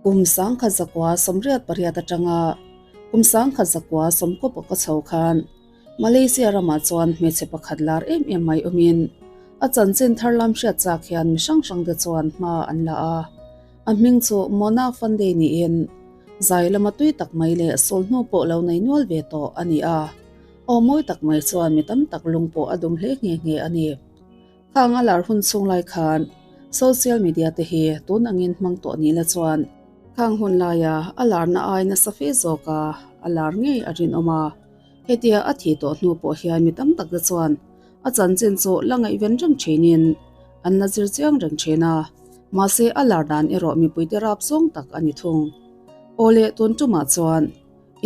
Kum 1988 atanga kum 1990 ka chho khan Malaysia ramah chuan hmeichhe pakhat lar em em mai awmin a chanchin thar lam hriat chak hian mi hrang hrang te chuan hma an la a. A hming chu Mona Fandey niin zai lama tui tak mai leh sulhnu pawh lo nei nual ve tawh a ni a. Aw mawi tak mai chuan mi tam tak lung pawh a dum hle nghe nghe a ni. Khang a lar hun chhung lai khan social media te hi tun angin hmang tawh ni la chuan khang hun laia a larna ai nasa fe zawka a lar ngei a rinawm a. Hetia a thih tawh hnu pawh hian mi tam tak te chuan a chanchin chu la ngaihven reng thinin an la zir chiang reng thin a, mahse a lar dan erawh mipuite rap zawng tak a ni thung. Aw le tun tumah chuan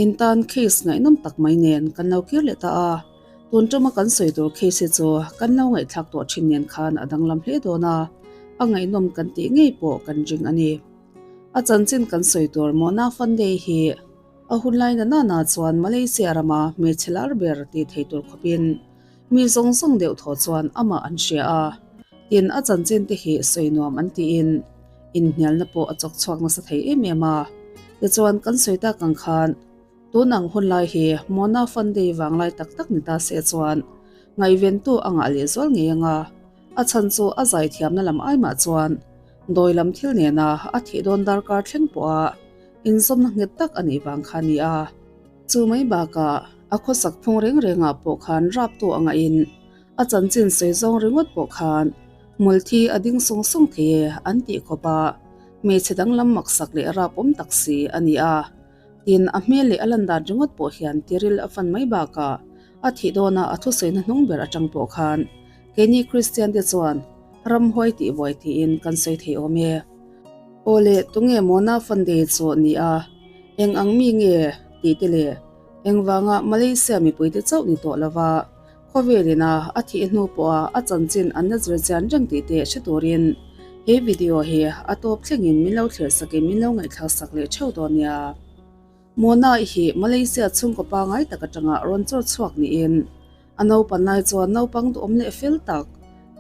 In tan case ngaihnawm tak mai nen kan lo kir leh ta a, tun tuma kan sawi tur case hi chu kan lo ngaihthlak tawh thin nen khan a danglam hle dawn a, a ngaihnawm kan tih ngei pawh kan ring a ni. A chanchin kan sawi tur Mona Fandey hi a hunlai na nana chuan Malaysia rama hmeichhe lar ber tih thei tur khawpin mi zawng zawng deuh thaw chuan amah an hria a, tin a chanchin te hi sawi nuam an tiin inhnialna pawh a chawk chhuak nasa thei em em a. Tichuan kan sawi tak ang khan tun ang hun lai hi Mona Fandey vang lai tak tak ni ta se chuan ngaihventu a ngah leh zual ngei ang a, a chhan chu a zai thiamna lam ai mah chuan dawi lam thil nena a thih dawn darkar thleng pawha inzawmna nghet tak a nih vang kha a ni a. Chu mai bakah a khawsak phung reng rengah pawh khan raptu a ngahin a chanchin sawi zawng ringawt pawh khan hmulthi a ding sung sung thei e an tih khawp a, hmeichhe danglam maksak leh rapawm tak si a ni a. Tin, a hmel leh a lan dan ringawt pawh hian tiril a fan mai bakah a thih dawna a thusawina hnung ber atang pawh khan keini Kristian te chuan ramhuai tih buai tiin kan sawi thei awm e. Aw le, tunge Mona Fandey chu ni a, eng ang mi nge tih te leh engvanga Malaysia mipuite chauh ni tawh lova Khawvelin a a thih hnu pawha a chanchin an la zir chian reng tih te hre turin he video hi a tawp thlengin min lo thlir sakin min lo ngaihthlak sak leh theuh dawn nia. Mona i hi Malaysia chhungkaw pangai tak atanga rawn chawr chhuak niin a naupan lai chuan naupang duhawm leh fel tak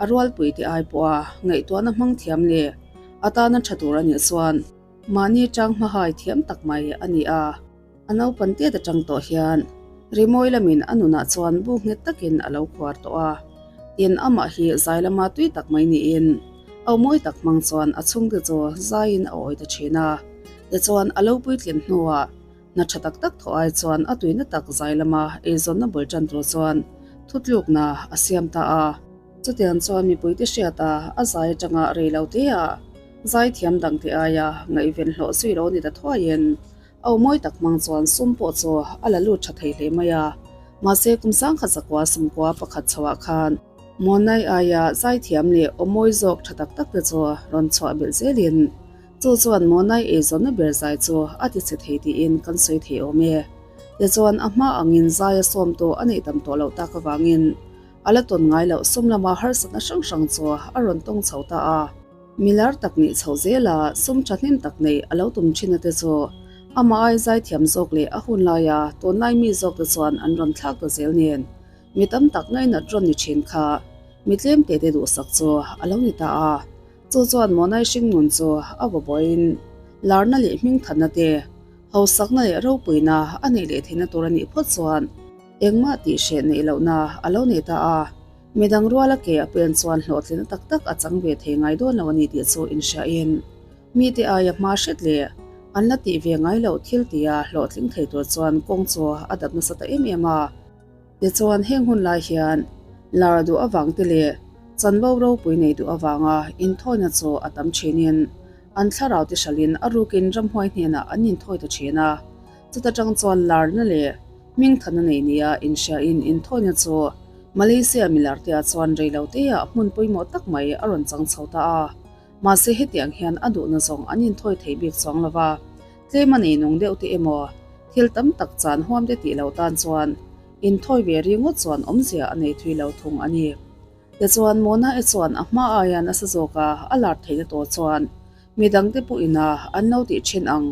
a rualpui te ai pawha ngaihtuahna hmang thiam leh a tana tha tur a nih chuan mahni tang hmahai thiam tak mai a ni a. A naupan tiat atang tawh hian rimawi lamin a nunah chuan bu nghet takin a lo khuar tawh a, tin amah hi zai lama tui tak mai niin au mawi tak hmang chuan a chhungte chu zaiin a awi ta thin a, tichuan a lo puitlin hnuah hna tha tak tak thawh ai chuan a tuina tak zai lama eizawnna bul tan tur chuan thutlukna a siam ta a. Chutiang chuan mipuite hriata a zai atanga rei lo teah zai thiam dangte aia ngaihven hlawh zui lo ni ta thuaiin Au mawi tak hmang chuan sum pawh chu a la lut tha thei hle mai a, mahse kum sangkhat zakua sumkua pakhat chhoah khan Muanai aia zaithiam leh aw mawi zawk tha tak tak te chu rawn chhuah belh zelin chu chuan Muanai eizawnna ber zai chu a ti chhe thei tiin kan sawi thei awm e. Tichuan a hma angin zai a sawm tawh a neih tam tawh loh tak avangin a la tawn ngai loh sum lama harsatna hrang hrang chu a rawn tawng chho ta a. Milar tak nih chho zela sum thahnem tak neih a lo tum thin a te chu amah ai zaithiam zawk leh a hun laia tunlai mi zawk te chuan an rawn thlak ta zel nen mi tam tak ngainat rawn ni thin kha mi tlem te te duhsak chu a lo ni ta a. Chu chuan Monai hringnun chu a vaw bawiin larna leh hmingthatna te, hausakna leh ropuina a neih leh theihna tur a nih phawt chuan engmah tih hreh neih lohna a lo nei ta a. Midang ruala ke a pen chuan hlawhtlina tak tak a chang ve thei ngai dawn lo a ni tih chu inhriain mite aia hma hret leh an la tih ve ngai loh thil tia hlawhtling thei tur chuan kawng chu a dap nasa ta em em a. Tichuan heng hun lai hian lar duh avang te leh chanvo ropui nei duh avanga inthawina chu a tam thinin an thlarau te hralhin a rukin ramhuai hnenah an inthawi ta thin a. Chuta tang chuan larna leh hmingthana nei nia inhriain inthawina chu Malaysia milartea chuan reiloteah hmun pawimawh tak mai a rawn chang chho ta a. Mahse hetiang hian a duhna zawng an inthawi thei bik chuang lo va, tlem a nei nung deuh te emaw thil tam tak chan huam te tih lo tan chuan inthawi ve ringawt chuan awmzia a nei thui lo thung a ni. Tichuan Mona e chuan a hma aia nasa zawka a lar theihna tawh chuan midangte pawhin a an lo tih thin ang.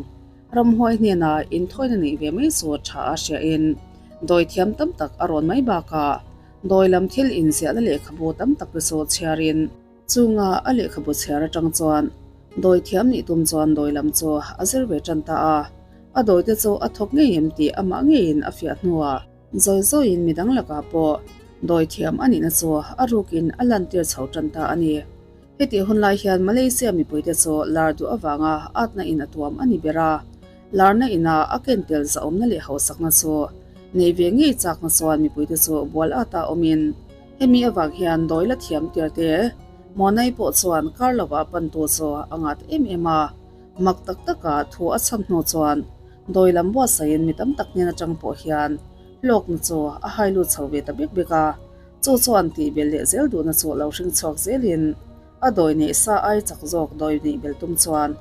Ramhuai hnena inthawina neih ve mai chu tha a hriain dawithiam tam tak a rawn mai bakah dawi lam thil inziahna lehkhabu tam tak te chu chhiarin chunga a lehkhabu chhiar atang chuan. Dawi thiam nih tum chuan dawi lam chu a zir ve tan ta a. A dawite chu a thawk ngei em tih amah ngeiin a fiah hnuah zawi zawiin midang lakah pawh dawi thiam a nihna chu a rukin a lantir chho tan ta a ni. Hetih hun lai hian Malaysia mipuite chu lar duh avanga atna in a tuam a ni ber a, larna ina a ken tel zahawmna leh hausakna chu nei ve ngei chakna chuan mipuite chu bual ata awmin hemi avang hian dawi la thiam tir te Monai pawh chuan kar lovah pantu chu a ngat em em a, mak tak taka thu a chham hnu chuan dawi lam buatsaihin mi tam tak hnen atang pawh hian hlawkna chu a hai lut chho ve ta bek bek a. Chu chuan tih belh leh zel duhna chu lo hring chhuak zelin a dawi neih sa ai chak zawk dawi neih belh tum chuan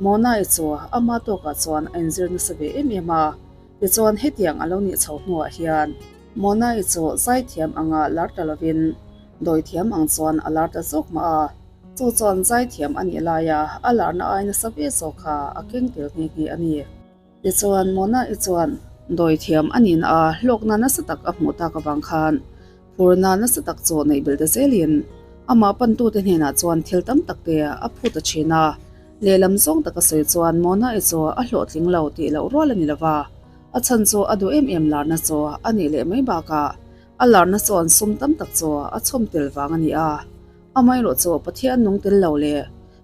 Mona-i chu ama tawkah chuan a inzir nasa ve em em a. Tichuan hetiang a lo nih chho hnuah hian Mona-i chu zaithiam anga lar ta lovin dawithiam ang chuan a lar ta zawk mah a. Chu chuan zaithiam a nih laia a larna ai nasa ve zawk kha a keng tel nghe nghe a ni. Tichuan, Mona-i chuan dawithiam a nihna a hlawkna nasa tak a hmuh tak avang khan phurna nasa tak chu neih belh ta zelin amah pantute hnenah chuan thil tam tak te a phut a thin a. Lehlam zawng taka sawi chuan Mona-i chu a hlawhtling lo tih loh rual a ni lova, a chhan chu a duh em em larna chu a nih leh mai bakah a larna chuan sum tam tak chu a chhawm tel vang a ni a. Amaherawh chu Pathian nung tel lo leh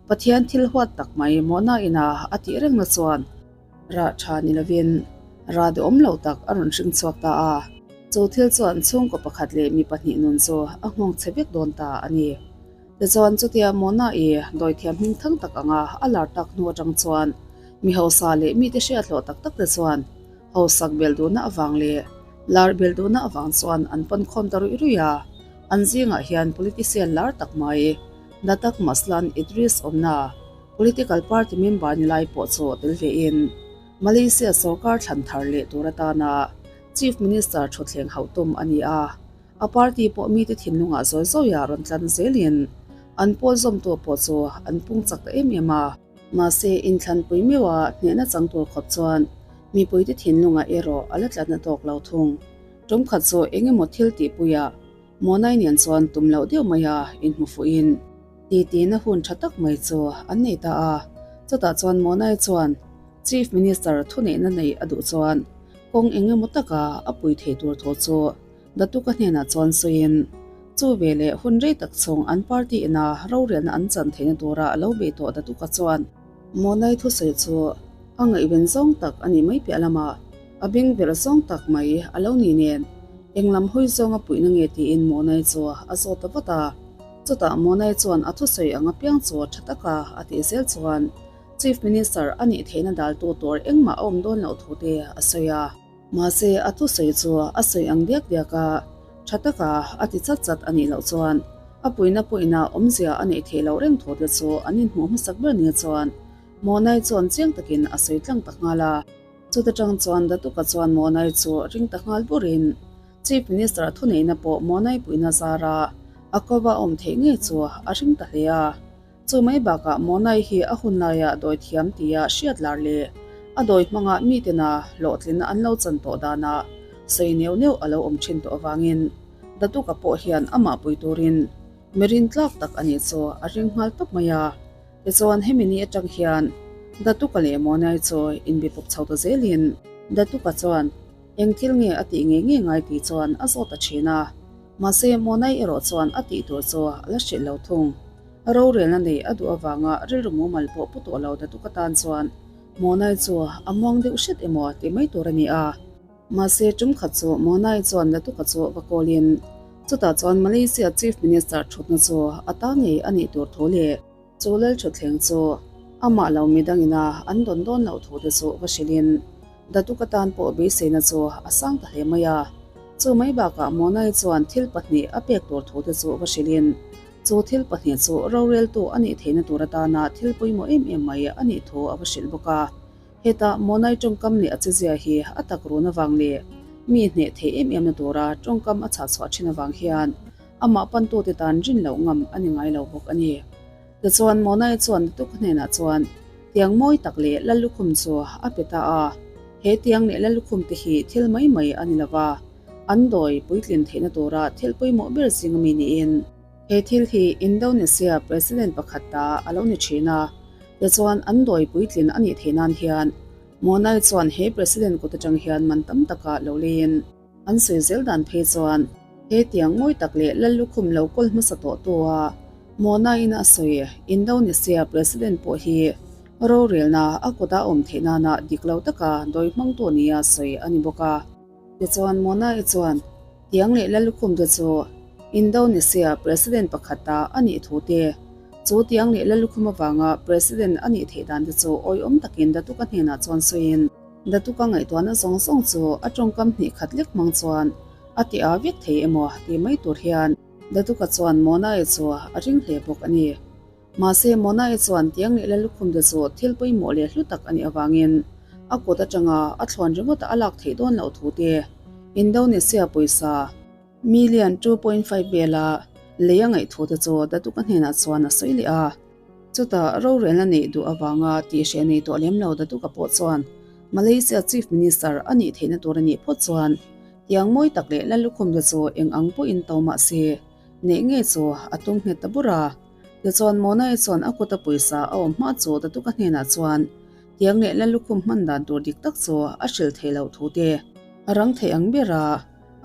Pathian thil huat tak mai mawhna ina a tih rengna chuan rah tha ni lovin rah duhawm lo tak a rawn hring chhuak ta a. Chu thil chuan chhungkaw pakhat leh mi pahnih nun chu a nghawng chhe vek dawn ta a ni. Tichuan chutia mawhna i dawithiam hming thang tak anga a lar tak hnu atang chuan mi hausa leh mite hriathlawh tak tak te chuan hausak bel duhna avang leh lar bel duhna avang chuan an pawn khawm ta ruih ruih a. An zingah hian politician lar tak mai Datuk Maslan Idris awmna political party member ni lai pawh chu tel vein Malaysia sorkar thlan thar leh tur atana Chief Minister thutthleng hauh tum a ni a. A party pawh mite thinlungah zawi zawia rawn tlan zelin an pawl zawmtu pawh chu an pung chak ta em em a. Mahse inthlanpui meuha hnehna chang tur khawp chuan mipuite thinlungah erawh a la tlatna tawk lo thung. Tumkhat chu eng emaw thil tihpuiah Monai nen chuan tum loh deuh maia inhmu fuhin titi-na hun tha tak mai chu an nei ta a. Chutah chuan Monai chuan Chief Minister thuneihna neih a duh chuan kawng eng emaw taka a pui thei tur thu chu Datuka hnenah chuan sawiin chu veleh hun rei tak chhung an party ina rorelna an chan theihna tura a lo bei tawh Datuka chuan Monai thusawi chu a ngaihven zawng tak a nih mai piah lamah A beng verh zawng tak mai a lo ni nen, eng lam hawi zawnga puihna nge tiin Monai chu a zawt ta vat a. Chutah Monai chuan a thusawi ang apiang chu tha taka a tih zel chuan Chief Minister a nih theihna daltu tur engmah a awm dawn loh thu te a sawi a. Mahse a thusawi chu a sawi ang diak diak a, tha taka a ti chat chat a nih loh chuan a puihna pawhina awmzia a neih theih loh reng thu te chu an inhmuh hmasak ber ni chuan Monai chuan chiang takin a sawi tlang ta nghal a. Chuta tang chuan Datuka chuan Monai chu ring ta nghal burin Chief Minister thuneihna pawh Monai puihna zara a kova awm theih ngei chu a ring ta hle a. Chu mai bakah Monai hi a hun laia dawi thiam tia hriat lar leh a dawi hmanga mitena hlawhtlinna an lo chan tawh danah sawi neuh neuh a lo awm thin tawh avangin Datuka pawh hian amah pui turin mi rintlak tak a nih chu a ring nghal tawp mai a. Tichuan hemi ni atang hian Datuka leh Monai chu inbe pawp chho ta zelin Datuka chuan eng thil nge a tih ngei ngei ngai tih chuan a zawt ta thin a. Mahse Monai erawh chuan a tih tur chu a la hrilh lo thung. Rorelna nei a duh avanga rilru mumal pawh pu tawh lo Datuka tan chuan Monai chu a muang deuh hret emaw tih mai tur a ni a. Mahse tum khat chu Monai chuan Datuka chu va kawlin chutah chuan Malaysia Chief Minister thutna chu a ta ngei a nih tur thu leh Chu Lalthutthleng chu amah lo midang ina an dawn dawn loh thu te chu va hrilhin Datuk atan pawh beiseina chu a sang ta hle mai a. Chu mai bakah Monai chuan thil pahnih a pek tur thu te chu va hrilhin chu thil pahnih chu roreltu a nih theihna tur atana thil pawimawh em em mai a nih thu a va hrilh bawk a. Heta Monai tawngkam leh a chezia hi a tak run avang leh mi hneh theih em emna tura tawngkam a chhah chhuah thin avang hian Amah pantute tan rin loh ngam a ni ngai lo bawk a ni. Tichuan Monai chuan Datuk hnenah chuan tiang mawi tak leh Lallukhum chu a pe ta a. He tiang leh Lallukhum te hi thil mai mai a ni lo va, an dawi puitlin theihna tura thil pawimawh ber zing ami niin. He thil hi Indonesia President pakhat ta a lo ni thin a. Tichuan, an dawi puitlin a nih theih nan hian Monai chuan he President kut atang hian man tam taka lo leiin an sawi zel dan phei chuan he tiang ngawi tak leh lal lukhum lo kawl hmasa tawh tu a Monaiin a sawi Indonesia President pawh hi rorelna a kuta awm theih nana dik lo taka dawi hmangtu nia sawi a ni bawk a. Tichuan Monai chuan Tiang leh Lallukhum te chu Indonesia President pakhat ta a nih thu te, chu Tiang leh Lallukhum avanga President a nih theih dan te chu awihawm takin Datuka hnenah chuan sawiin, Datuka ngaihtuahna zawng zawng chu a tawngkam hnih khat lek hmang chuan a ti a vek thei emaw tih mai tur hian Datuka chuan Monai chu a ring hle bawk a ni. Mahse, Mona-i chuan tiang leh Lallukhum te chu thil pawimawh leh hlu tak a nih avangin a kut atanga a thlawn ringawt a lak theih dawn loh thu te Indonesia pawisa million 2.5 vela lei a ngaih thu te chu Datuk-a hnenah chuan a sawi leh a. Chutah rorelna neih duh avanga tihhreh nei tawh lem lo Datuk-a pawh chuan Malaysia Chief Minister a nih theihna tur a nih phawt chuan tiang mawi tak leh Lallukhum te chu eng ang pawhin to mah se neih ngei chu a tum nghet ta bur a. Tichuan Mona-i chuan a kuta pawisa a awm hma chu Datuka hnenah chuan tiang leh Lallukhum hman dan tur dik tak chu a hrilh theih loh thu te, a rang theih ang bera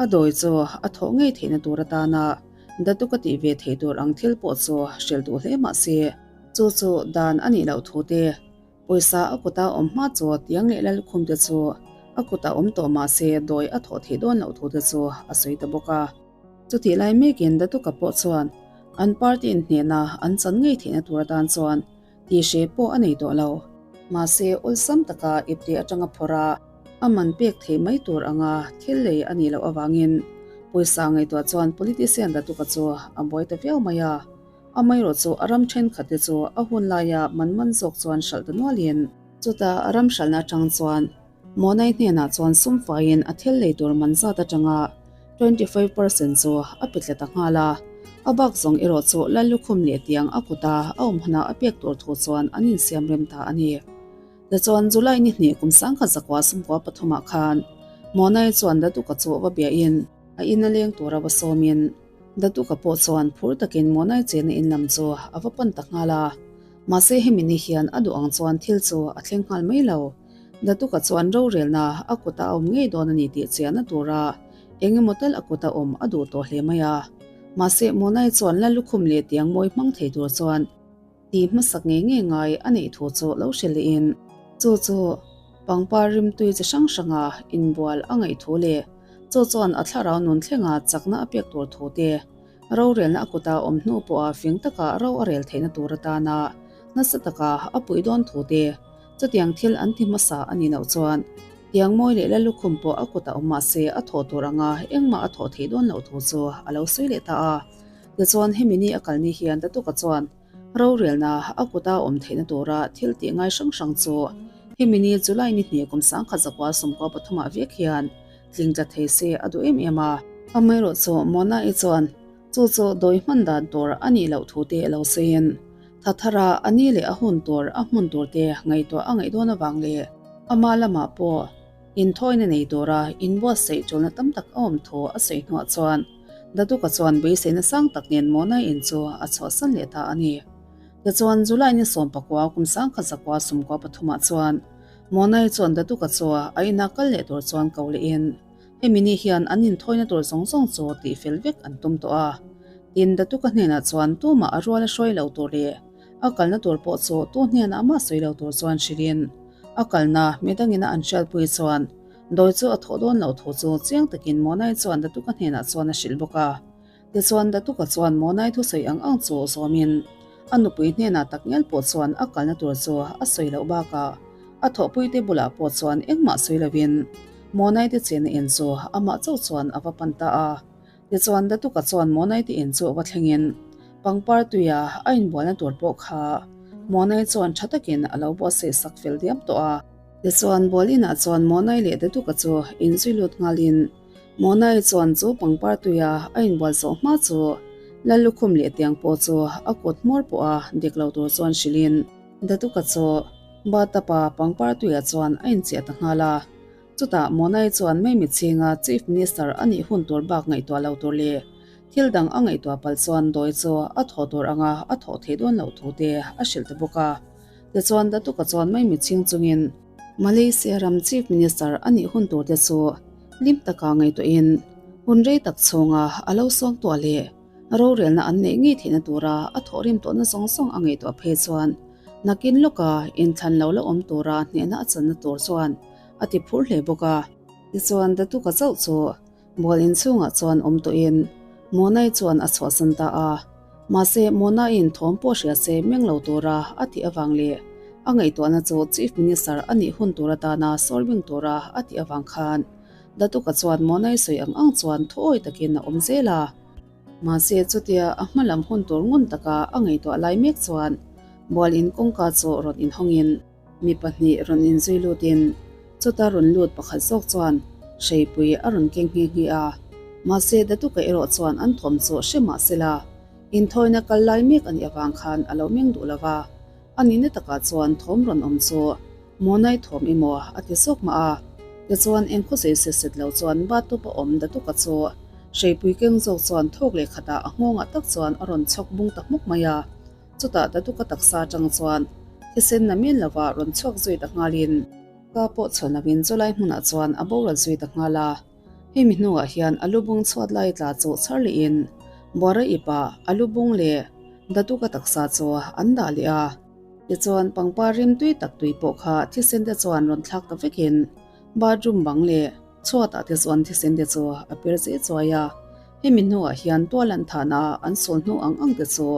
a dawi chu a thawh ngei theihna tur atana Datuka tih ve theih tur ang thil pawh chu hrilh duh hle mah se, chu chu dan a nih loh thu te, pawisa a kuta awm hma chu tiang leh Lallukhum te chu a kutah awm tawh mah se dawi a thawh theih dawn loh thu te chu a sawi ta bawk a. Chutih lai mekin Datuka pawh chuan an party inhnehna an chan ngei theihna tur atan chuan tihhreh pawh a nei tawh lo. Mahse, awlsam taka ipte atanga phawrh a, a man pek theih mai tur anga thil lei a nih loh avangin pawisa ngaihtuah chuan politician Datuka chu a buai ta viau mai a. Amaherawh chu a ram thenkhatte chu a hun laia man man zawk chuan hralh ta nualin, chutah a ram hralhna atang chuan Monai hnenah chuan sum faiin a thil lei tur man zat atanga 25% chu a pe tla ta nghal a, a bak zawng erawh chu Lal lukhum leh tiang a kuta a awm hunah a pek tur thu chuan an insiam rem ta a ni. Tichuan July ni hnih kum sangkhat zakua sumkua pathumah khan Monai chuan Datuka chu va biahin a in a leng tura va sawmin Datuka pawh chuan phur takin Monai chena in lam chu a va pan ta nghal a, mahse hemi ni hian a duh ang chuan thil chu a thleng nghal mai lo. Datuka chuan rorelna a kuta a awm ngei dawn a ni tih chiahna tura eng emaw tal a kuta awm a duh tawh hle mai a. Mahse, Monai chuan la lukhum leh tiang mawi hmang thei tur chuan tih hmasak ngei ngei ngai a neih thu chu lo hre lehin, chu chu pangpar rimtui chi hrang hranga inbual a ngaih thu leh chu chuan a thlarau nun thlenga chakna a pek tur thu te rorelna a kuta awm hnu pawha fing taka ro a rel theihna tur atana nasa taka a puih dawn thu te Chutiang thil an ti hmasa a nih loh chuan tiang mawi leh la lukhum pawh a kutah awm mah se a thawh tur anga engmah a thawh theih dawn loh thu chu a lo sawi leh ta a. Tichuan hemi ni a kal ni hian Datuka chuan rorelna a kuta awm theihna tura thil tih ngai hrang hrang chu hemi ni July ni hnih kum 1913 ah vek hian tling tla thei se a duh em em a. Amaherawhchu Mona-i chuan Chu chu dawi hman dan tur a nih loh thu te lo sawiin, tha thara a ni leh a hun tur, a hmun tur te ngaihtuah a ngaih dawn avang leh ama lamah pawh inthawina nei tura inbuatsaih tulna tam tak a awm thu a sawi hnuah chuan Datuka chuan beiseina sang tak nen Monai in chu a chhuahsan leh ta a ni. Tichuan July ni 19 kum 1993 ah chuan Monai chuan Datuka chu a ina kal leh tur chuan ko lehin, Hemi ni hian an inthawina tur zawng zawng chu tih fel vek an tum tawh a. Tin, Datuka hnenah chuan tumah a rual a hruai lo tur leh a kalna tur pawh chu tu hnenah mah sawi lo tur chuan hrilhin a kalna midangina an hriatpui chuan dawi chu a thawh dawn loh thu chu chiang takin Monai chuan Datuka hnenah chuan a hrilh bawk a. Tichuan Datuka chuan Monai thusawi ang ang chu zawmin a nupui hnenah tak ngial pawh chuan a kalna tur chu a sawi loh bakah a thawhpuite bulah pawh chuan engmah sawi lovin Monai te chena in chu amah chauh chuan a va pan ta a. Tichuan Datuka chuan Monai te in chu va thlengin pangpar tuia a inbualna tur pawh kha Monai chuan tha takin a lo buatsaih sak fel diam tawh a. Tichuan bual inah chuan Monai leh Datuka chu inzui lut nghalin Monai chuan chu pangpar tuia a inbual zawh hma chu Lal lukhum leh tiang pawh chu a kut hmawr pawha dik lo tur chuan hrilhin Datuka chu Batapa pangpar tuiah chuan a inchiah ta nghal a. Chutah Monai chuan Maimi chhinga Chief Minister a nih hun tur bak ngaihtuah lo tur leh thil dang a ngaihtuah palh chuan dawi chu a thawh tur anga a thawh theih dawn loh thu te a hrilh ta bawk a. Tichuan Datuk-a chuan maimichhing chungin Malaysia ram Chief Minister a nih hun tur te chu hlim taka ngaihtuahin hun rei tak chhunga a lo sawng tuah leh rorelna an neih ngei theihna tura a thawhrim tawhna zawng zawng a ngaihtuah phei chuan nakin lawka inthlan lo la awm tura hnehna a channa tur chuan a ti phur hle bawk a. Tichuan Datuk-a chauh chu Bual inchhungah chuan awm tawhin Monai chuan a chhuahsan ta a. Mahse, Monaiin thawm pawh hria se meng lo tura a tih avang leh a ngaihtuahna chu Chief Minister a nih hun tur atana sawl bing tura a tih avang khan Datuk-a chuan Monai sawi ang ang chuan thuawi takin a awm zel a. Mahse, chutia a hma lam hun tur ngun taka a ngaihtuah lai mek chuan bual in kawngka chu rawn inhawngin, Mi pahnih rawn inzui lutin chuta rawn lut pakhat zawk chuan hreipui a rawn keng nghe nghe a. Mahse, Datuka erawh chuan an thawm chu hre mah sela, inthawina kal lai mek a nih avang khan a lo meng duh lo va. A nihna takah chuan thawm rawn awm chu Mawnai thawm emaw a ti zawk mah a. Tichuan, engkhaw sawi set set lo chuan Batup a awm Datuka chu hreipui keng zawk chuan thawk leh khatah a nghawngah tak chuan a rawn chhawk bung ta hmuk mai a. Chutah Daduka taksa atang chuan thisen na mian lova rawn chhuak zui ta nghalin ka pawh chhawn lovin chulai hmunah chuan a boral zui ta nghal a. Hemi hnuah hian a lubung chhuat lai tla chu chhar lehin Buara ipah a lubung leh Daduka taksa chu an dah leh a. Tichuan pangpar rim tui tak tui pawh kha thisen te chuan rawn thlak ta vekin bathroom bang leh chhuatah te chuan thisen te chu a per zeh chuai a. Hemi hnuah hian tual an thahna an sawl hnu ang ang te chu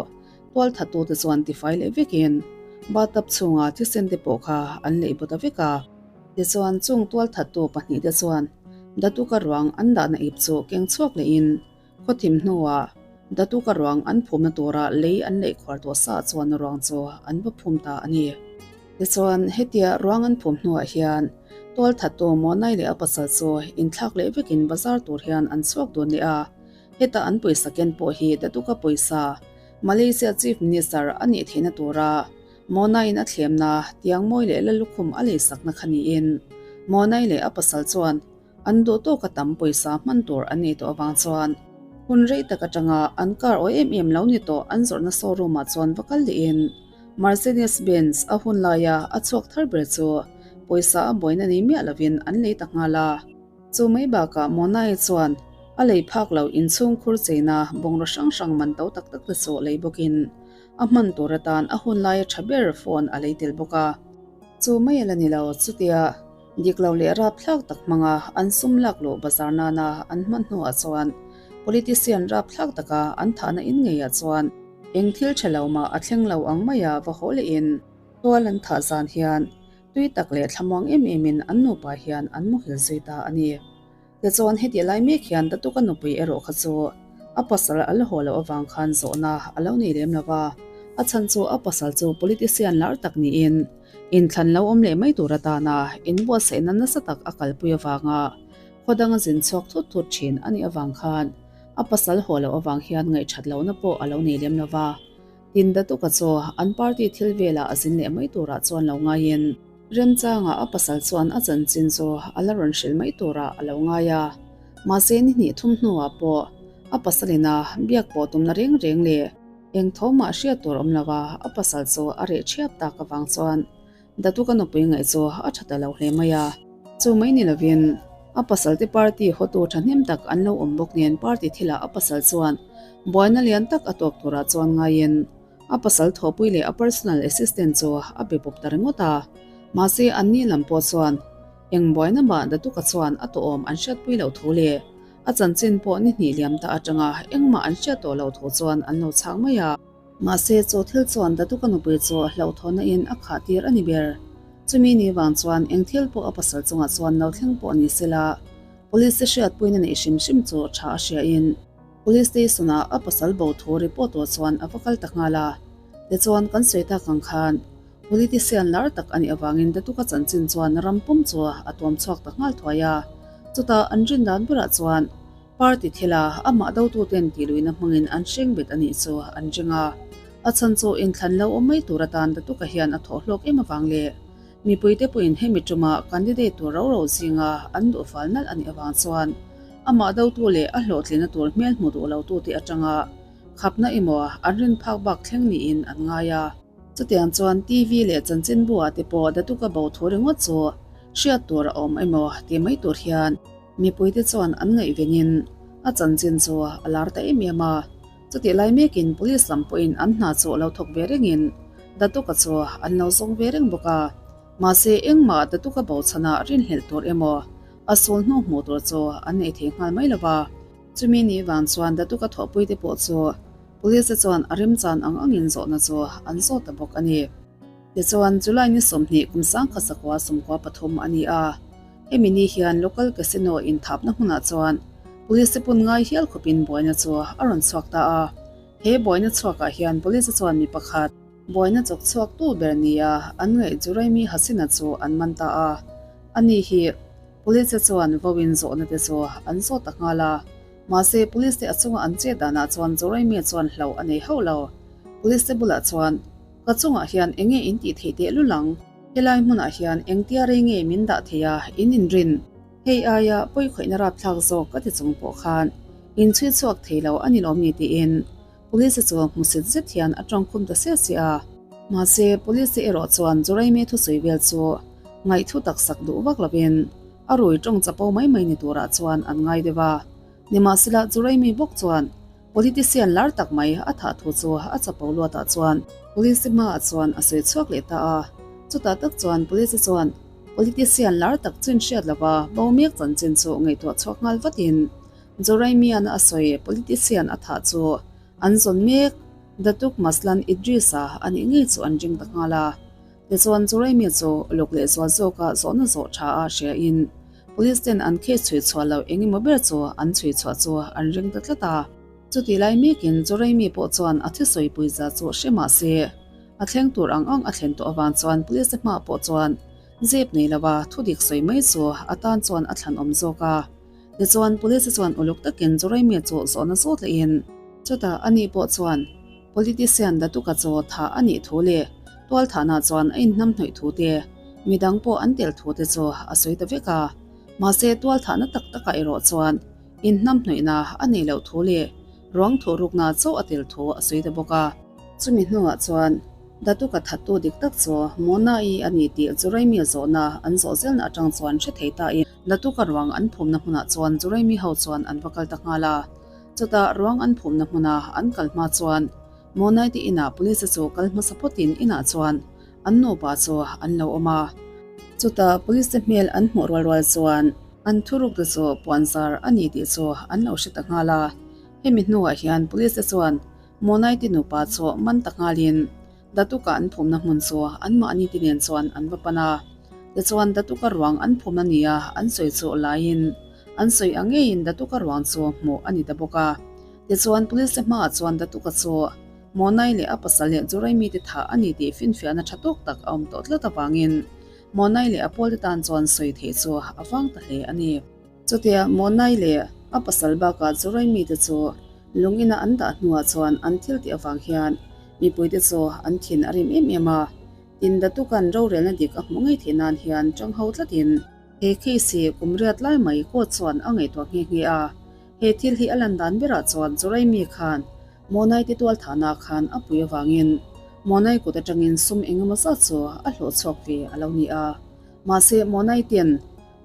Tualthattu te chuan tifai leh vekin bathtub chhunga thisen te pawh kha an leih baw ta vek a. Tichuan chung tualthattu pahnihte chuan Datuka ruang an dahna ip chu keng chhuak lehin khawthim hnuah Datuka ruang an phumna tura lei an leih khuar tawh sa chuan ruang chu an va phum ta a ni. Tichuan hetia ruang an phum hnuah hian tualthattu Mawnai leh a pasal chu inthlak leh vekin bazar tur hian an chhuak dun leh a. Heta an pawisa ken pawh hi Datuk-a pawisa, Malaysia Chief Minister a nih theihna tura Mona-in a thlemna tiangmawi leh lalukhum a leisakna kha niin Mona-i leh a pasal chuan an duh tawka tam pawisa hman tur an nei tawh avang chuan hun rei tak atanga an car aw em em lo ni tawh an zawrhna showroom ah chuan va kal lehin Mercedes Benz a hun laia a chhuak thar ber chu pawisa a buaina nei miah lovin an lei ta nghal a. Chu mai bakah Mona-i chuan a lei phak lo inchhung khur cheina bungraw hrang hrang man to tak tak te chu lei bawkin a hman tur atan a hun laia tha ber phone a lei tel bawk a. Chu mai a la ni lo, chutia dik lo leh rapthlak tak hmanga an sum lak luh bazar nana an hman hnuah chuan politician rapthlak taka an thahna in ngeiah chuan eng thil tha lo mah a thleng lo ang maia va haw lehin tual an thah zan hian Tui tak leh thlamuang em emin an nupa hian an muhil zui ta a ni. Tichuan heti lai mek hian Datuka nupui erawh kha chu a pasal a la haw loh avang khan zawhna a lo nei lem lo va, a chhan chu a pasal chu politician lar tak niin inthlan lo awm leh mai tur atana inbuatsaihna nasa tak a kalpui avanga khaw danga zin chhuak thut thut thin a nih avang khan a pasal haw loh avang hian ngaihṭhat lohna pawh a lo nei lem lo va. Tin Datuka chu an party thil velah a zin leh mai turah chuan lo ngaiin remchangah a pasal chuan a chanchin chu a la rawn hrilh mai turah a lo ngai a. Mahse ni hnih thum hnuah pawh a pasalin a biak pawh tumna reng reng leh eng tho mah hriat tur awm lova a pasal chu a reh ṭhiap tak avang chuan Datuka nupui ngaih chu a ṭha ta lo hle mai a. Chu mai ni lovin a pasalte party hotu ṭhahnem tak an lo awm bawk nen party thilah a pasal chuan buaina lian tak a tawk turah chuan ngaiin a pasal thawhpui leh a personal assistant chu a be pawp ta ringawt a. Mahse anni lam pawh chuan eng buaina mah Datuka chuan a tawhawm an hriatpui loh thu leh a chanchin pawh ni hnih liam ta aṭanga engmah an hriat tawh loh thu chuan an lo chhak mai a. Mahse, chu thil chuan Datuka nupui chu hlauhthawhna in a khah tir a ni ber. Chumi ni vang chuan eng thil pawh a pasal chungah chuan lo thleng pawh ni sela, Police te hriatpuina neih hrim hrim chu tha a hria in Police station ah a pasal bo thu report tur chuan a va kal ta nghal a. Tichuan, kan sawi tak ang khan Politician lar tak a nih avangin Datuka chanchin chuan ram pum chu a tuam chhuak ta nghal thuai a. Chutah an rin dan berah chuan Party thila amah dotuten tihluihna hmangin an hreng bet a nih chu an ring a. A chhan chu inthlan lo awm mai tur atan Datuka hian a thawh hlawk em avang leh mipuite pawhin hemi tuma candidate tur ro ro zinga an duh fal nalh a nih avang chuan amah dotu leh a hlawhtlinna tur hmel hmu duh lotute atanga khapna emaw an rin phak bak thleng niin an ngai a. Chutiang chuan TV leh chanchinbu ah te pawh Datuk a bo thu ringawt chu hriat tur a awm emaw tih mai tur hian mipuite chuan an ngaihvenin a chanchin chu a lar ta em em a. Chutih lai mekin Police lam pawhin an hna chu lo thawk ve rengin Datuk-a chu an lo zawng ve reng bawk a. Mahse engmah Datuk-a bo chhanah rinhlelh tur emaw a sul hnu hmuh tur chu an nei thei nghal mai lo va. Chumi ni vang chuan Datuk-a thawhpuite pawh chu Police-te chuan a remchan ang angin zawhna chu an zawt ta bawk a ni. Tichuan, July ni 20 kum 1993 a ni a, hemi ni hian local casino inthapna hmunah chuan Police-te pun ngai hial khawpin buaina chu a rawn chhuak ta a. He buaina chhuakah hian Police-te chuan mi pakhat, buaina chawk chhuaktu ber nia an ngaih Juraimi Hasina chu an man ta a. Ani hi Police-te chuan vawin zawhna te chu an zawt ta nghal a. Mahse, Police te a chunga an chet danah chuan Juraimi chuan hlauh a nei hauh lo. Police te bulah chuan, Ka chungah hian eng nge in tih theih teh lul ang? Helai hmunah hian engtia rei nge min dah thei a, in inrin? Hei aia pawikhawihna rapthlak zawk ka ti chung pawh khan in chhui chhuak thei lo a ni lawm ni tiin Police chu hmusit zet hian a tawngkhum ta siah siah a. Mahse, Police erawh chuan Juraime thusawi vel chu ngaihthu tak sak duh vak lovin a rui tawng chapo mai mai ni turah chuan an ngai deuh a. Nimahsela, Juraime bawk chuan Politician lar tak mai a thah thu chu a chapo luatah chuan Police hmaah chuan a sawi chhuak leh ta a. Chutah tak chuan Police chuan Politician lar tak chin hriat lova bo mek chanchin chu ngaihtuah chhuak nghal vatin Joraimian a sawi Politician a thah chu an zawn mek Datuk Maslan Idris-a a nih ngei chu an ring ta nghal a. Tichuan Juraimi chu uluk leh zual zawka zawhna zawh tha a hriain Police ten an case chhui chhuah loh eng emaw ber chu an chhui chhuah chu an ring ta tlat a. Chutih lai mekin Juraimi pawh chuan a thisawi puiza chu hre mah se, a thleng tur ang ang a thlen tawh avang chuan Police te hmaah pawh chuan zep nei lova thudik sawi mai chu a tan chuan a thlanawm zawk a. Tichuan Police te chuan uluk takin Juraimi chu zawhna zawt lehin chutah ani pawh chuan Politician Datuka chaw thah a nih thu leh tualthahna chuan a inhnamhnawih thu te, midang pawh an tel thu te chu a sawi ta vek a. Mahse tualthahna tak takah erawh chuan inhnamhnawihna a neih loh thu leh ruang thuhrukna chauh a tel thu a sawi ta bawk a. Chumi hnuah chuan Datuka thattu dik tak chu Mona-i a ni tih Juraimi zawhna an zawh zelna atang chuan hre thei ta in Datuka ruang an phumna hmunah chuan Juraimi ho chuan an va kal ta nghal a. Chutah ruang an phumna hmuna an kal hma chuan Monai te inah police chu kal hmasa phawtin inah chuan an nupa chu an lo awm a. Chutah police te hmel an hmuh rual rual chuan an thuruk te chu puanzar a ni tih chu an lo hre ta nghal a. Hemi hnuah hian police te chuan Monai te nupa chu man ta nghalin Datuka an phumna hmun chu anmahni te nen chuan an va pan a. Tichuan Datuka ruang an phumna nia an sawi chu laiin an sawi ang ngeiin Datuka ruang chu hmuh a ni ta bawk a. Tichuan Police te hmaah chuan Datuka chu Monai leh a pasal leh Juraimi te thah a ni tih finfiahna tha tawk tak a awm tawh tlat avangin Monai leh a pawlte tan chuan sawi theih chu a vang ta hle a ni. Chutia Monai leh a pasal bakah Juraimi te chu Lung ina an dah hnuah chuan an thil tih avang hian mipuite chu an thin a rim em em a, tin Datuka'n rorelna dik a hmuh ngei theih nan hian tang ho tlatin he case hi kum riat lai mai court chuan a ngaihtuah nghe nghe a. He thil hi a lan dan berah chuan Juraimi khan Monai te tualthahna khan a pui avangin Monai kut atangin sum engemaw zat chu a hlawh chhuak ve a lo ni a. Mahse Monai ten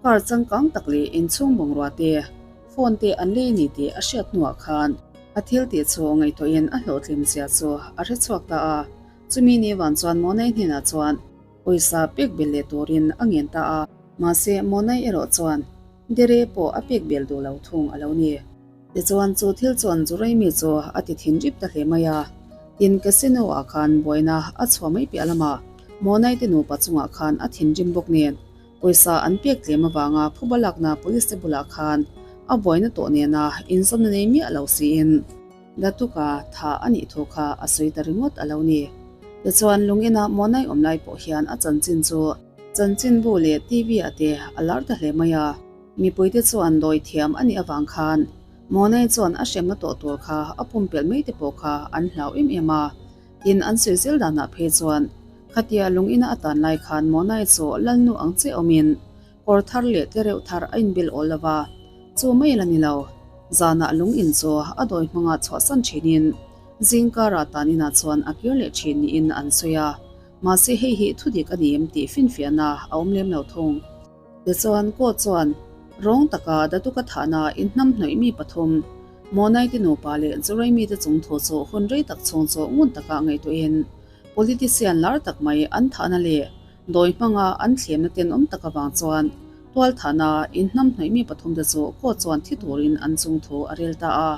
Car changkang tak leh inchhung bungrua te, phone te an lei ni tih a hriat hnuah khan a thil tih chu ngaihtuahin a hlawhtlim zia chu a hre chhuak ta a. Chumi ni van chuan Monai hnenah chuan pawisa pek bel leh turin a ngen ta a. Mahse, Monai erawh chuan dere pawh a pek bel duh lo thung a lo ni. Tichuan chu thil chuan Juraimi chu a ti thinrip ta hle mai a. Tin, casino-ah khan buaina a chhuah mai piah lamah Monai te nupa chungah khan a thinrim bawk nen Pawisa an pek tlem avanga phuba lakna police te bulah khan a buaina tawh nena inzawmna nei miah lo siin Datuka tha a nih thu kha a sawi ta ringawt a lo ni. Tichuan lungina Monai awm lai pawh hian a chanchin chu chanchinbu leh TV ah te a lar ta hle mai a. Mipuite chuan dawi thiam a nih avang khan Monai chuan a hremna tawh tur kha a pumpelh mai te pawh kha an hlau em em a. Tin, an sawi zel danah phei chuan khatia lung ina a tan lai khan Monai chu Lalnu ang che awmin kawr thar leh tlereuh thar a inbel awl lo va, chu mai la ni lo. Zanah lung in chu a dawi hmanga chhuahsan thinin. Zingkarah tan inah chuan a kir leh thin niin an sawi a, mahse hei hi thudik a ni em tih finfiahna a awm lem lo thung. Tichuan, court chuan rawng taka Datuka thahna inhnamhnawih mi pathum, Mawnaite nupa leh Juraimi te chung thu chu hun rei tak chhung chu ngun taka ngaihtuahin politician lar tak mai an thahna leh dawi hmanga an thlemna tenawm tak avang chuan tualthahna inhnamhnawih mi pathum te chu court chuan thi turin an chung thu a rel ta a.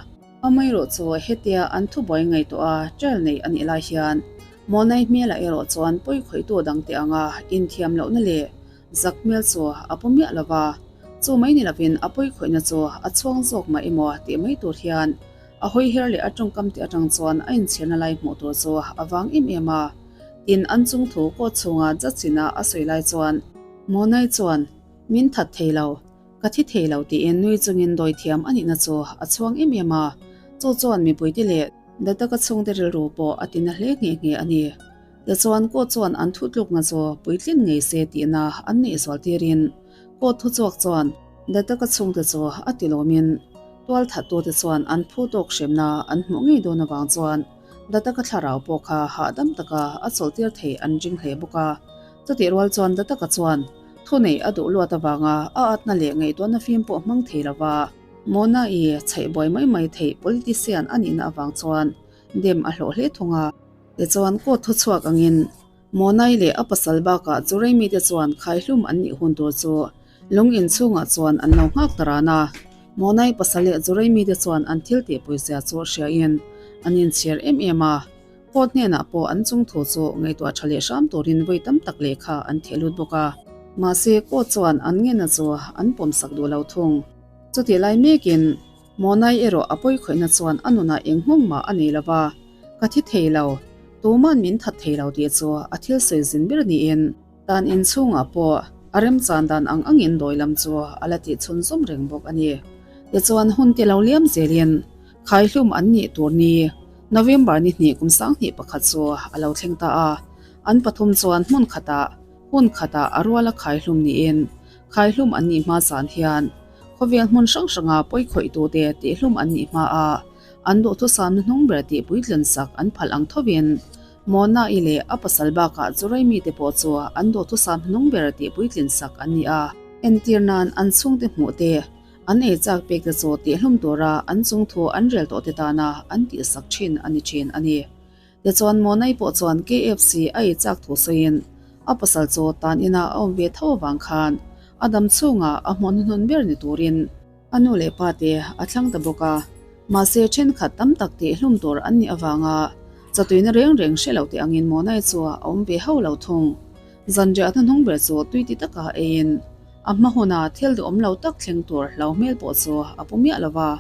Amaherawh chu hetia an thubuai ngaihtuah a trial nei a nih lai hian Mawhnai hmelah erawh chuan pawikhawihtu dangte anga inthiam lohna leh zak hmel chu a pu miah lo va, chu mai ni lovin a pawikhawihna chu a chhuang zawk mah emaw tih mai tur hian a hawi her leh a tawngkam tih atang chuan a inchhirna lai hmuh tur chu a vang em em a. Tin, an chungthu court chhunga judge ina a sawi lai chuan Mawhnai chuan min that thei lo. Ka thi thei lo tiin nui chungin dawithiam a nihna chu a chhuang em em a, chu chuan mipuite leh Dataka chhungte rilru pawh a tina hle nghe nghe a ni. Tichuan court chuan an thutlukna chu puitlin ngei se tihna an neih zual tirin court thuchhuak chuan Dataka chhungte chu a tilawmin tualthattute chuan an phu tawk hremna an hmuh ngei dawn avang chuan Dataka thlarau pawh kha hahdam taka a chawlhtir thei an ring hle bawk a. Chutih rual chuan Dataka chuan Thunei a duh luat avanga a atna leh ngaihtuahna fim pawh hmang thei lova Mona-i chhaih buai mai mai theih politician a nihna avang chuan dem a hlawh hle thung a. Tichuan court thuchhuak angin Mona-i leh a pasal bakah Churei mite chuan khaihlum an nih hun tur chu lung in chhungah chuan an lo nghak ta ran a. Mona-i pasal leh Churei mite chuan an thil tih pawizia chu hriain an inchhir em em a. Court hnenah pawh an chung thu chu ngaihtuah tha leh hram turin vawi tam tak lehkha an theh lut bawk a. Mahse, court chuan an ngenna chu an pawmsak duh lo thung. Chutih lai mekin, Monai erawh a pawikhawihna chuan a nunah eng nghawng mah a nei lo va, Ka thi thei lo, tuman min that thei lo tih chu a thil sawi zin ber niin, dan inchhungah pawh a remchan dan ang angin dawi lam chu a la tih chhunzawm reng bawk a ni. Tichuan, hun ti lo liam zelin Khaihlum an nih tur ni, November ni hnih kum 2001 chu a lo thleng ta a. An pathum chuan hmun khatah, hun khatah a ruala khaihlum niin, khaihlum an nih hma zan hian khawvel hmun hrang hranga pawikhawih-tute tihhlum an nih hma a, an duhthusam hnuhnung ber tih puitlin sak an phal ang thovin, Mona-i leh a pasal bakah Churei mite pawh chu an duhthusam hnuhnung ber tih puitlin sak an ni a. Entir nan an chhungte hmuh te An ei chak pek te chu tihhlum tura an chungthu an rel tawh te tana an tihsak thin a ni thin a ni. Tichuan Monai pawh chuan KFC a ei chak thu sawiin a pasal chu tan ina a awm ve tho avang khan a dam chhunga a hmuh hnuhnun ber ni turin a nu leh pa te a thlang ta bawk a. Mahse thenkhat tam tak tihhlum tur an nih avanga chatuina reng reng hre lo teh angin Monai chu a awm ve hauh lo thung. Zanriah hnuhnung ber chu tui ti taka eiin A hma huna thil duhawm lo tak thleng tur hlo hmel pawh chu a pu miah lo va.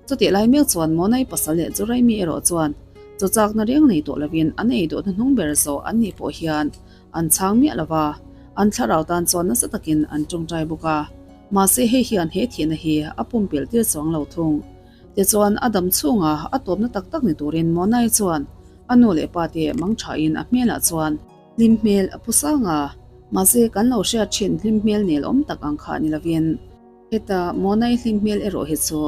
Chutih lai mek chuan Monai pasal leh Juraimi erawh chuan chu chakna reng nei tawh lovin an ei duh hnuhnung ber zawh an nih pawh hian an chhang miah lo va, an thlarau tan chuan nasa takin an tawngtai bawk a. Mahse hei hian he thihna hi a pumpelh tir chuang lo thung. Tichuan a dam chhunga a tawpna tak tak ni turin Monai chuan a nu leh pa te mang thain a hmelah chuan Hlim hmel a pu sang a, mahse kan lo hriat thin hlim hmel nel awm tak ang kha ni lovin heta Monai hlim hmel erawh hi chu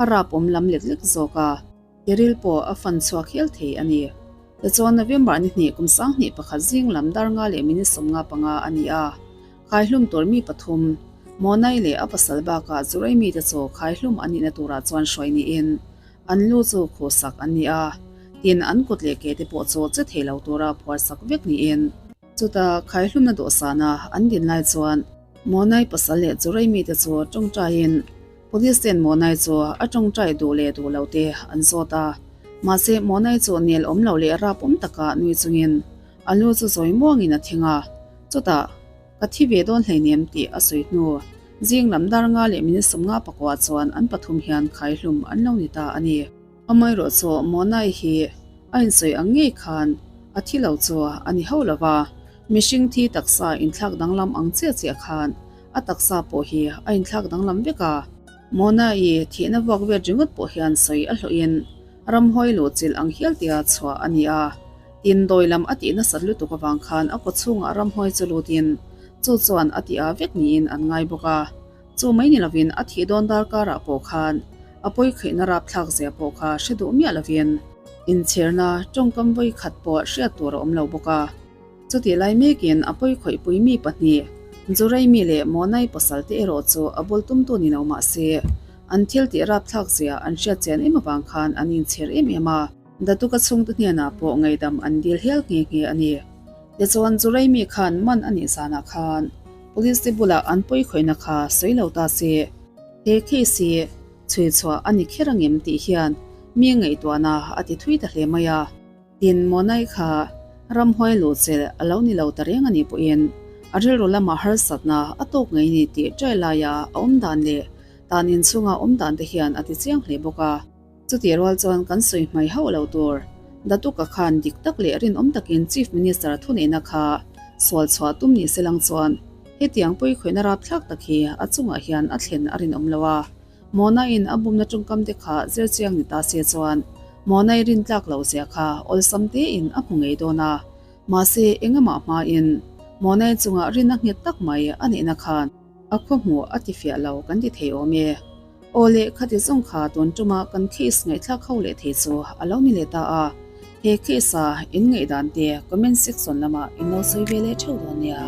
a rap awm lam lek lek zawk a, tiril pawh a fan chhuak hial thei a ni. Tichuan November ni hnih kum 2001 zing lam dar nga leh minute 55 a ni a, khaihlum tur mi pathum, Monai leh a pasal bakah Churei mite chu khaihlum an nihna turah chuan hruai niin An lu chu khuhsak an ni a, tin an kut leh ke te pawh chu che thei lo tura phuarsak vek niin. Chuta khaihlumna dawhsana an din lai chuan Monai pasal leh Churei mite chu tawngtaiin Police ten Monai chu a tawngtai duh leh duh lo te an zawt a. Mahse Monai chu nel awm lo leh rap awm taka nui chungin a lu chu zawi muangin a thing a, chutah Ka thi ve dawn hleinem tih a sawi hnu. Zing lam dar nga leh minute 59 chuan an pathum hian khaihlum an lo ni ta a ni. Amaherawh chu Monai hi a insawi ang ngei khan a thi lo chu a ni hauh lo va, mihring thi taksa inthlak danglam ang chiah chiah khan a taksa pawh hi a inthlak danglam vek a. Monai thihna vuak vet ringawt pawh hian sawi a hlawhin ramhuai luhchilh ang hial tia chhuah a ni a. Tin, dawi lam a tih nasat lutuk avang khan a kaw chhungah ramhuai chu lutin chu chuan a tih a vek niin an ngai bawk a. Chu mai ni lovin a thih dawn darkarah pawh khan a pawi khaihna rapthlak zia pawh kha hre duh miah lovin. Inchhirna tawngkam vawikhat pawh hriat tur a awm lo bawk a. Chutih lai mekin a pawikhawihpui mi pahnih, Juraimi leh Monai pasal te erawh chu a bul tumtu ni lo mah se, an thil tih rapthlak zia an hriat chian em avang khan an inchhir em em a. Datuka chhungte hnenah pawh ngaihdam an dil hial nghe nghe a ni. Tichuan Juraimi khan man a nih zanah khan Police te bulah an pawikhawihna kha sawi lo ta se, he case hi chhui chhuah a ni kher angem tih hian mi ngaihtuahna a ti thui ta hle mai a. Tin, Monai kha ramhuai luhchilh a lo ni lo ta reng a nih pawhin a rilru lamah harsatna a tawk ngei ni tih ṭai laia a awm dan leh tan inchhunga awm dan te hian a ti chiang hle bawk a. Chutih rual chuan kan sawi hmai hauh lo tur. Datuka khan dik tak leh rinawm takin Chief Minister thuneihna kha sual chhuah tum ni se lang chuan hetiang pawikhawihna rapthlak tak hi a chungah hian a thlen a rinawm lo a. Mawna-in a bumna tawngkam te kha zir chiang ni ta se chuan Mawna-i rintlak lo zia kha awlsam tein a hmu ngei dawn a. Mahse engamah hmain Mawna-i chungah rinna nghet tak mai a neihna khan a khaw hmuh a ti fiah lo kan ti thei awm e. Aw le, khati zawng kha tun tuma kan case ngaihthlak ho leh thei chu a lo ni leh ta a. He case-a in ngaihdan te comment section lamah in lo sawi ve leh theuh dawn nia.